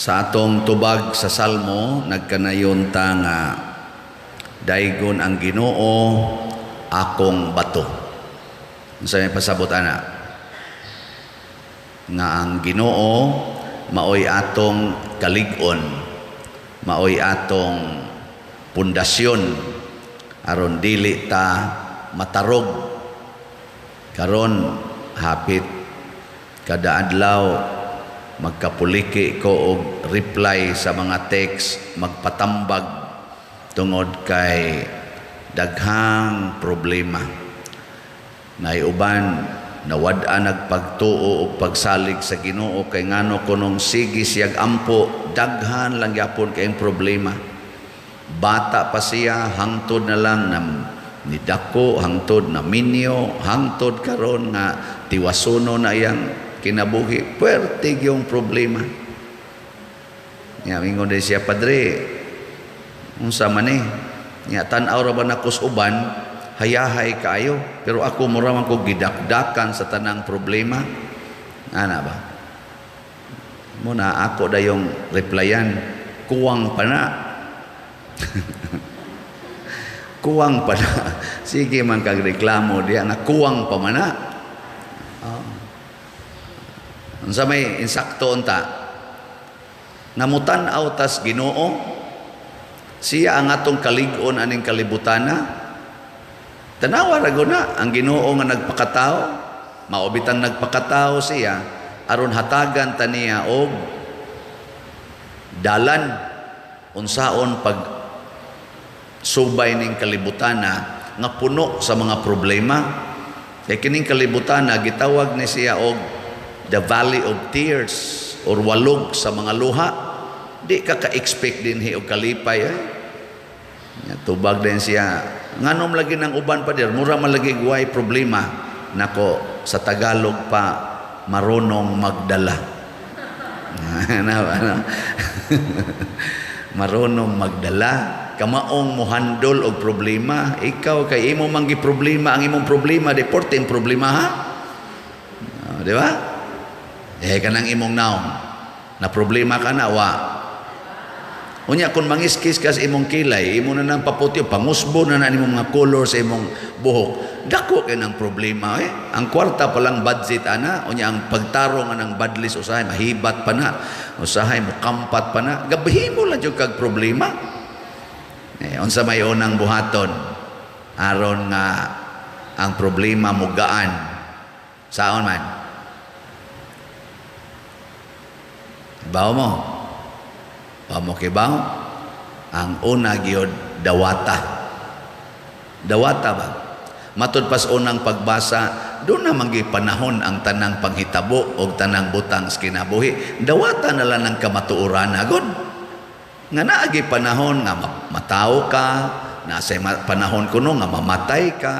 Sa atong tubag sa Salmo, nagkanayon ta nga daygon ang Ginoo akong bato. Unsa may pasabot ana? Nga ang Ginoo maoy atong kalig-on, maoy atong pundasyon aron dili ta matarog. Karon hapit kada adlaw magkapuliki ko og reply sa mga text, magpatambag tungod kay daghang problema. Nay uban nawad-an nagpagtuo og pagsalig sa Ginoo kay ngano kunong sige siyag ampo, daghan lang gyapon kayong problema. Bata pa siya hangtod na lang na nidako, hangtod na minyo, hangtod karon nga tiwasuno na iyang kinabuhi, puwerte yung problema. Nya mingon din siya, "Padre, unsa man ni?" Nya tan-aw ra ba nako sa uban, hayahay kaayo, pero ako mura man ko gidakdakan sa tanang problema. Ana ba? Muna ako dayong replyan, kuwang pa na. Kuwang pa na. Sige man kag reklamo diya nga kuwang pa man na. Oh. Unsa may insakto unta? Namutan-aw tas Ginoo, siya ang atong kalig-on aning kalibutana. Tanawa ra na ang Ginoo nga nagpakatao, mao bitang nagpakatao siya aron hatagan ta niya og dalan unsaon pag subay ning kalibutana nga puno sa mga problema. Kay kining kalibutana gitawag ni siya og the valley of tears or walog sa mga luha. Di ka ka-expect din og kalipay eh. Ya, tubag din siya. Nganom lagi ng uban pa dir, mura man lagi guway problema. Nako, sa Tagalog pa, marunong magdala. Ano, ano? Marunong magdala. Kamaong mohandol og problema. Ikaw kay imo man problema ang imong problema, di porte problema ha? Oh, di ba? Eh kanang imong naong. Na problema ka na wa. Unya kung mangiskis ka sa imong kilay, imo na nang paputi, pangusbo na na imong mga color sa imong buhok. Dako kay ng problema eh. Ang kwarta pa lang budget ana, unya ang pagtarong anang badlis usahay mahibat pa na. Usahay mukampat pa na. Gabhimo lang jud kag problema. Eh, unsa may unang buhaton aron nga ang problema mugaan? Saon man? Bawo mo? Pamukibaw, ang una gyud dawata. Dawata ba? Matud pas unang pagbasa, doon na manggi panahon ang tanang panghitabo o tanang butang sa kinabuhi. Dawata na lang ng kamatuoran agod. Nga naagi panahon nga matawo ka, nasa panahon kuno nga mamatay ka,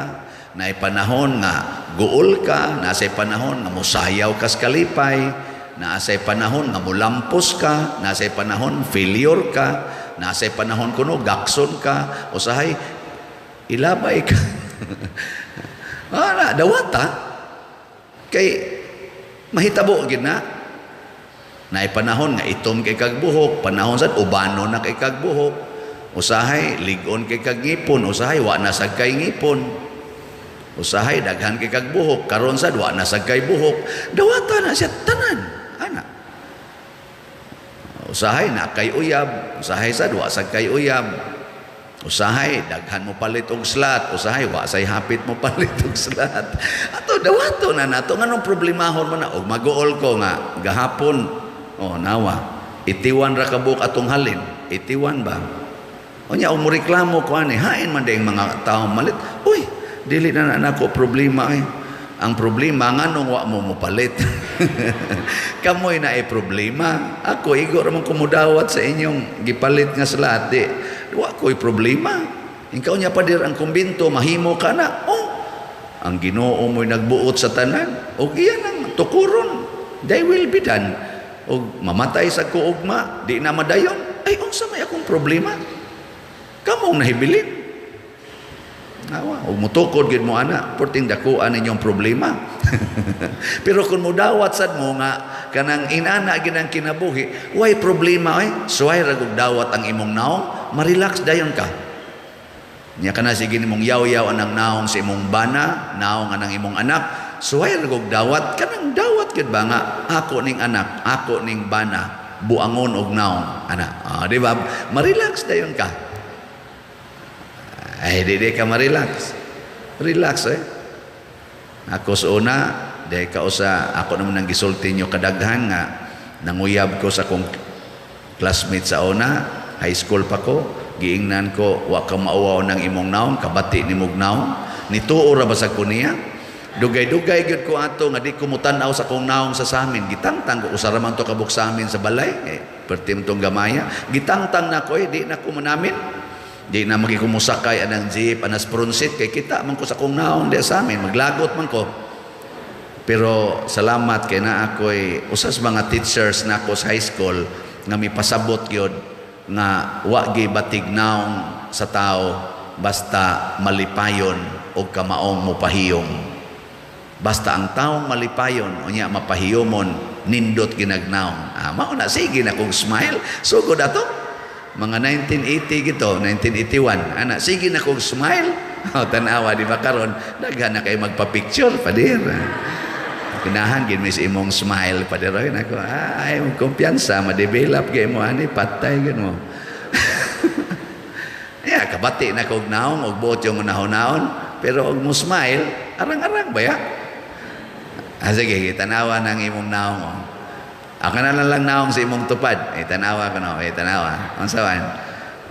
naay panahon nga guol ka, nasa panahon nga musayaw ka sa kalipay, naasay panahon nga mulampos ka, naasay panahon failure ka, naasay panahon kuno gakson ka, usahay ilabay ka. Wala, dawata. Kay mahitabo gid na. Naay panahon nga itom kay kag buhok, panahon sad ubano na kay kag buhok. Usahay lig-on kay kag ngipon, usahay wa na sad kay ngipon. Usahay daghan kay kag buhok, karon sad wa na sad kay buhok. Dawata na siya tanan. Ana. Usahay na kay uyab, usahay sad wa sad kay uyab. Usahay daghan mo palit og slat, usahay wa say hapit mo palit og slat. Ato dawato na nato nganong problemahon man na og maguol ko nga gahapon, oh nawa. 81 ra ka buok atong halin, 81 ba? Unya og moreklamo ko ani, hain man dayong mga tao malit. Uy, dili na na nako problema eh. Ang problema nganong wa mo mopalit. Kamoy na ay problema. Ako igo ra man kumudawat sa inyong gipalit nga slat di. Wa ko'y problema. Ikaw niya pader ang kumbinto mahimo ka na. Oh, ang Ginoo mo'y nagbuot sa tanan. Og iyan ang tukuron. They will be done. Og mamatay sa kuugma, di na madayon. Ay, unsa may akong problema? Kamong nahibilin. Awa, ug mutukod gid mo ana, perting dakuan ninyong problema. Pero kung mudawat sad mo nga kanang inana gid ang kinabuhi, way problema ay, suway ra gud dawat ang imong naong, ma-relax dayon ka. Nya kana sige nimong yaw-yaw anang naong sa imong bana, naong anang imong anak, suway ra gud dawat, kanang dawat gid ba nga ako ning anak, ako ning bana, buangon og naong ana. Ah, di ba? Ma-relax dayon ka. Ay, di ka ma-relax. Relax eh. Ako sa una, di ka usa, ako naman ang gisulti nyo kadaghan nga nanguyab ko sa kong classmate sa una, high school pa ko, giingnan ko, wa ka mauwaw ng imong naong, kabati ni mog naong, nituo ra ba sa ko niya? Dugay-dugay gyud ko ato nga di ko mutan-aw sa kong naong sa samin. Gitangtang ko, usa ra man to kabuk sa amin sa balay, eh, pertim tong gamaya. Gitangtang na ko, eh, di na ko manamin. Di na magi ko musakay anang jeep, anas prunsit, kay kita man ko sa kong naong di sa amin, maglagot man ko. Pero salamat kay na ako'y usas mga teachers na ako sa high school nga mipasabot gyud nga wa gyud batig naong sa tao basta malipayon o kamaong mopahiyom. Basta ang taong malipayon unya mapahiyomon, nindot ginagnaong. Ah, mao na, sige na kong smile. Sugod ato mga 1980 gito, 1981. Ana, sige na kong smile. Oh, tanawa di ba karon daghan na kay magpa-picture, pader. Kinahan gid mis imong smile, pader. Oy nako, ay kumpiyansa ma-develop gyud mo ani, patay gid mo. Yeah, kabati na kog naong og buot yung unahon-naon, pero og mo smile, arang-arang ba ya? Ah, sige, tanawa ng imong naong. Oh. Ako na lang naong sa imong tupad. Eh, tanawa ko na, eh, tanawa. Unsa man?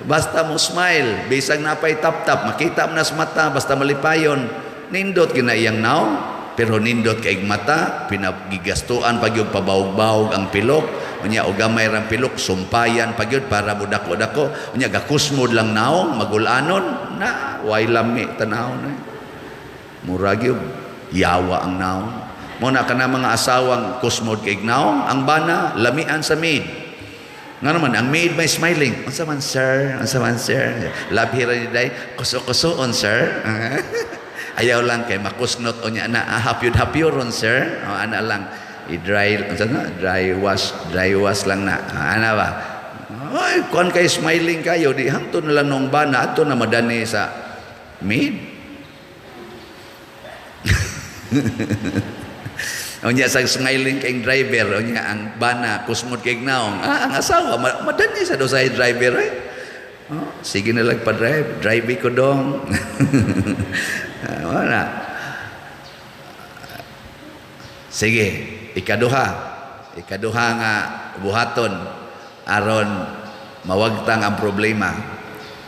Basta mo smile, bisag napay tap-tap, makita mo na sa mata, basta malipayon, nindot gina iyang naong, pero nindot kay mata, pinagigastuan pag yung pabawog-bawog ang pilok, unya og gamay rang pilok, sumpayan pag yun para mo dako-dako, unya gakusmod lang naong, magulanon, na, way lami, tanaw na. Murag yun, yawa ang naong. Mo na kana mga asawang kusmod kay naong, ang bana, lamian sa maid. Nga naman, ang maid may smiling. Unsa man, sir? Unsa man, sir? Labi ra ni day. Kuso-kusoon, sir. Ayaw lang kay makusnot o niya na ah, hapyod-hapyoron, sir. O, ana lang. I-dry, unsa na? Dry wash lang na. Ah, ana ba? Ay, kuan kay smiling kayo, di hangtod na lang nung bana, ato na madani sa maid. Unya sa smiling kay driver, unya ang bana kusmod kay naong. Ah, ang asawa madani sa do sa driver eh. Oh, sige na lang pa-drive, drive ko dong. Ah, wala. Sige, ikaduha. Ikaduha nga buhaton aron mawagtang ang problema.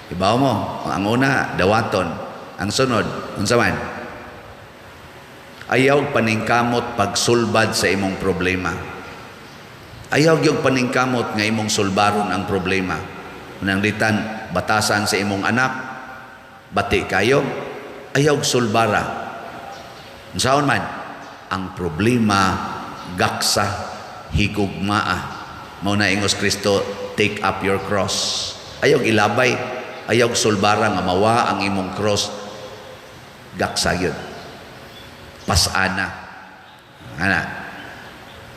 Ibaw mo, ang una dawaton, ang sunod unsa man? Ayaw paningkamot pagsulbad sa imong problema. Ayaw gyud paningkamot nga imong sulbaron ang problema. Nang litan batasan sa imong anak, bati kayo, ayaw sulbara. Unsaon man? Ang problema gaksa, higugmaa. Mao na ingos Kristo, "Take up your cross." Ayaw ilabay, ayaw sulbara nga mawa ang imong cross, gaksa yun. Pasana. Ana.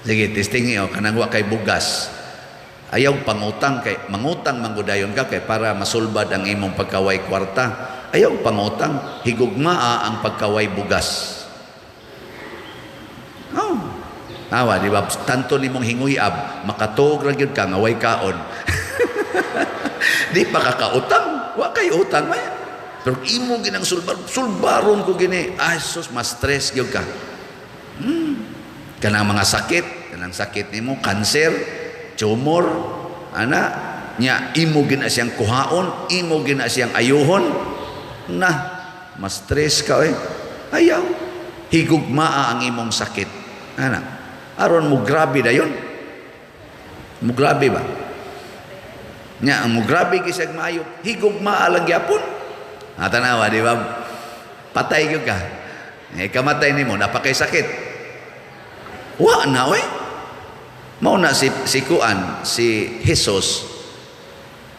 Sige, testing niyo, kanang wa kay bugas. Ayaw pangutang kay mangutang manggudayon ka kay para masulbad ang imong pagkaway kwarta. Ayaw pangutang, higugmaa ang pagkaway bugas. Oh. Awa, di ba? Tanto nimong hinguyab, makatuog ra gyud ka nga way kaon. Di pa ka kautang, wa kay utang man. Pero imo ginang sulbar, sulbaron ko gini. Ay sus, ma-stress gyud ka. Kanang mga sakit, kanang sakit nimo, kanser, tumor, ana, nya imo gina siyang kuhaon, imo gina siyang ayuhon, na ma-stress ka eh. Ayaw, higugmaa ang imong sakit. Ana, aron mo grabe dayon. Mo grabe ba? Nya ang mo grabe kisag maayo, higugmaa lang gyapon. Ah, tanawa, di ba? Patay gyud ka. Eh, kamatay nimo, napakay sakit. Wa na, oy. Mao na si kuan, si Jesus,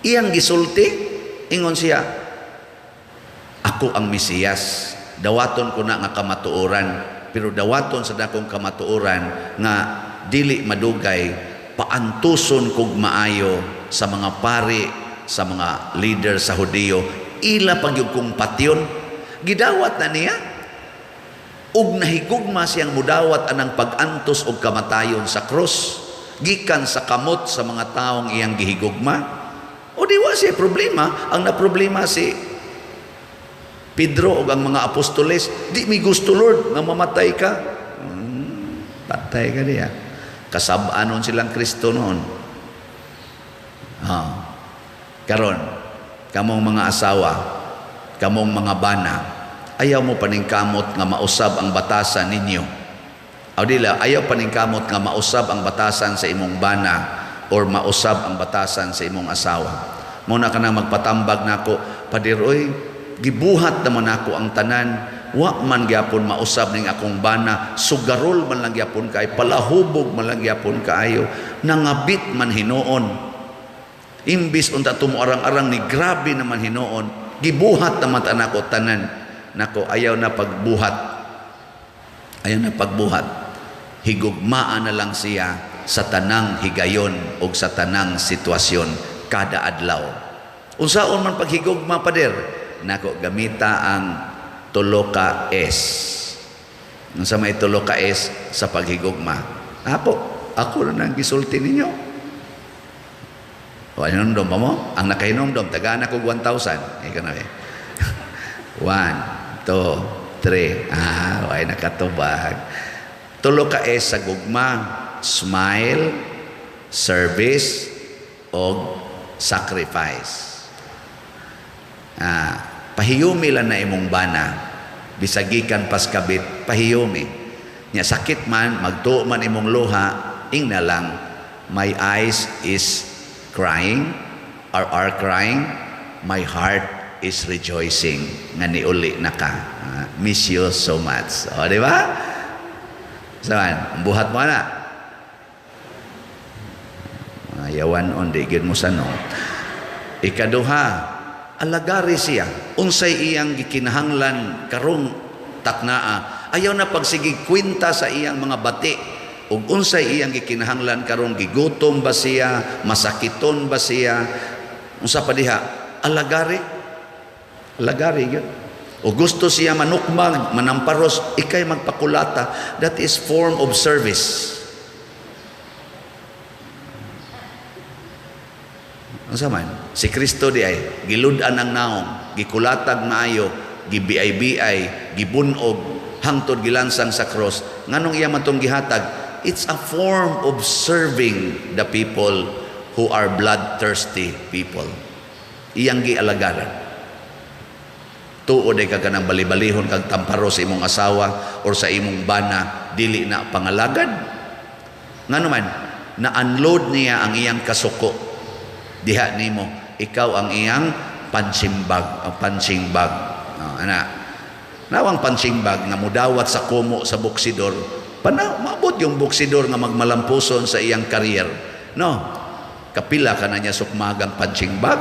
iyang gisulti, ingon siya, Ako ang Mesiyas. Dawaton ko na nga kamatuoran, pero dawaton sa dakong kamatuoran nga dili madugay paantuson kog maayo sa mga pari, sa mga leader sa Hudiyo, ila pagyud kong patyon. Gidawat na niya ug nahigugma siyang mudawat anang pag-antos og kamatayon sa krus gikan sa kamot sa mga taong iyang gihigugma. O di wa siya problema. Ang naproblema si Pedro ug ang mga apostoles, "Di mi gusto, Lord, nga mamatay ka." Patay ka diya. Kasab-anon silang Kristo noon. Ha. Karon, kamong mga asawa, kamong mga bana, ayaw mo paningkamot nga mausab ang batasan ninyo. O dila, ayaw paningkamot nga mausab ang batasan sa imong bana or mausab ang batasan sa imong asawa. Muna ka na magpatambag nako, "Pader oy, gibuhat naman ako ang tanan, wa man gyapon mausab ning akong bana, sugarol man lang gyapon kay, palahubog man lang gyapon kaayo, nangabit man hinuon. Imbis unta tumuarang-arang ni grabe naman hinuon, gibuhat naman ta nako tanan." Nako, ayaw na pagbuhat. Ayaw na pagbuhat. Higugmaan na lang siya sa tanang higayon o sa tanang sitwasyon kada adlaw. Unsaon man paghigugma, pader? Nako, gamita ang tulo ka S. Unsa may tulo ka S sa paghigugma? Ako na nang gisulti ninyo. O, hinumdom pa mo? Ang nakahinumdom, tagaan ako 1,000. Ikaw na eh. One, two, three. Ah, way nakatubag. Tulo ka S sa gugma: smile, service, o sacrifice. Ah, pahiyumi lang na imong bana. Bisag gikan pas kabit, pahiyumi. Nya sakit man, magtuo man imong luha, ingna lang, "My eyes is crying, or are crying, my heart is rejoicing nga niuli na ka. Ah, miss you so much." O, di ba? Saan? Buhat mo na. Ayawan on, di gyud mo sanong. Ikaduha, alagari siya. Unsay iyang gikinahanglan karong taknaa. Ayaw na pagsigig kwenta sa iyang mga bati. Ug unsay iyang gikinahanglan karong, gigutom ba siya, masakiton ba siya, unsa pa diha, alagari. Alagari gyud. O gusto siya manukmag, manamparos, ikay magpakulata. That is form of service. Unsa man? Si Kristo di ay gilud-an ang naong, gikulatag maayo, gibiay-biay, gibunog, hangtod gilansang sa cross. Nganong iya man tong gihatag? It's a form of serving the people who are bloodthirsty people. Iyang gialagaran. Tuod ay ka kanang bali-balihon kag tamparo sa imong asawa or sa imong bana, dili na pangalagad. Ngano man, na-unload niya ang iyang kasuko diha nimo. Ikaw ang iyang punching bag, ang punching bag. Oh, ana. Nawang punching bag nga mudawat sa kumo sa boksidor, pana maabot yung boksidor nga magmalampuson sa iyang career. No. Kapila ka na niya sukmagang punching bag.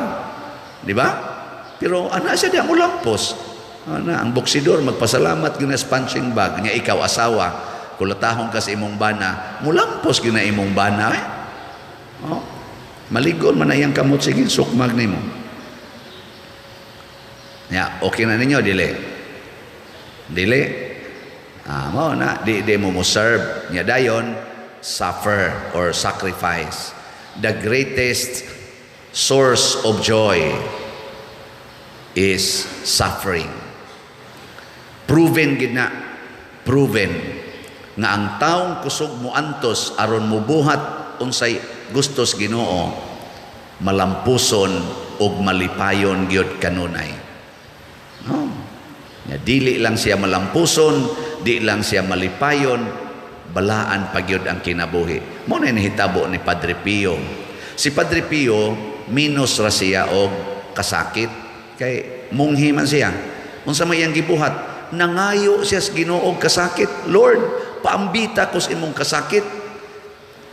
Di ba? Pero ana siya diya mulampos. Ana, ang boksidor magpasalamat gyud sa punching bag nya. Ikaw asawa, kulatahon ka sa imong bana, mulampos gyud na imong bana eh. Oh. Maligon man na iyang kamot sige sukmag nimo. Ya, okay na ninyo dili? Dili. Ah, mo na di di mo mo serve nya, dayon suffer or sacrifice. The greatest source of joy is suffering. Proven gid na, proven nga ang taong kusog mo antos aron mubuhat unsay gustos Ginoo, malampuson ug malipayon gyud kanunay. No? Nya dili lang siya malampuson, di lang siya malipayon, balaan pa gyud ang kinabuhi. Mo na nahitabo ni Padre Pio. Si Padre Pio minus ra siya og kasakit kay munghi man siya. Unsa may iyang gibuhat? Nangayo siya sa Ginoo og kasakit. "Lord, paambita ko sa imong kasakit.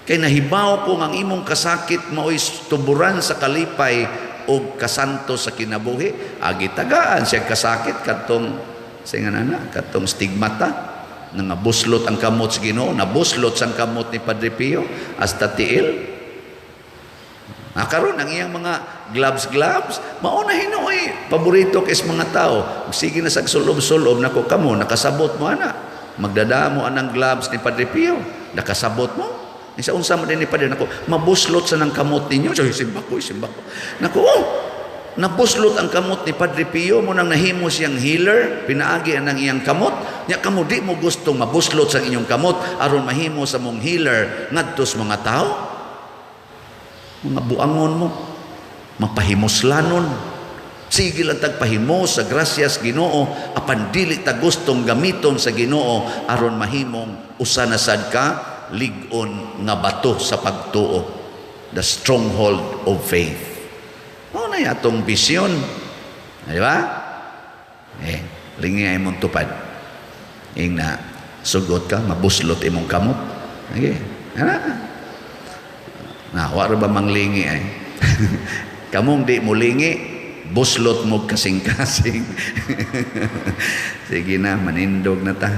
Kay nahibaw ko nga ang imong kasakit mao'y tuburan sa kalipay og kasanto sa kinabuhi. Agi tagaan siya kasakit kadtong sa nga na katong stigmata nga buslot ang kamot sa Ginoo, nabuslot sang kamot ni Padre Pio hasta tiil. Ah, karon ang iyang mga gloves gloves, mao na hinuoy paborito kay sa mga tao. Sige na sa sulob-sulob nako kamo, nakasabot mo ana. Magdadamo anang gloves ni Padre Pio, nakasabot mo. Isa unsa man din ni Padre nako, mabuslot sa nang kamot ninyo. So simba ko, simba ko. Nako, oh, nabuslot ang kamot ni Padre Pio mo nang nahimo siyang healer, pinaagi ang iyang kamot. Nya kamo di mo gustong mabuslot sa inyong kamot aron mahimo sa mong healer ngadto sa mga tao? Mga buangon mo, mapahimuslanon. Sige lang tagpahimos sa grasyas Ginoo, apan dili ta gustong gamiton sa Ginoo aron mahimong usa na sad ka lig-on nga bato sa pagtuo, the stronghold of faith. Mao na atong bisyon, di ba? Eh, lingi ay mong tupad. Ing na sugot ka, mabuslot imong kamot. Okay. Ana. Na, wa ra ba manglingi ay? Kamong di mo lingi, buslot mo kasing-kasing. Sige na, manindog na ta.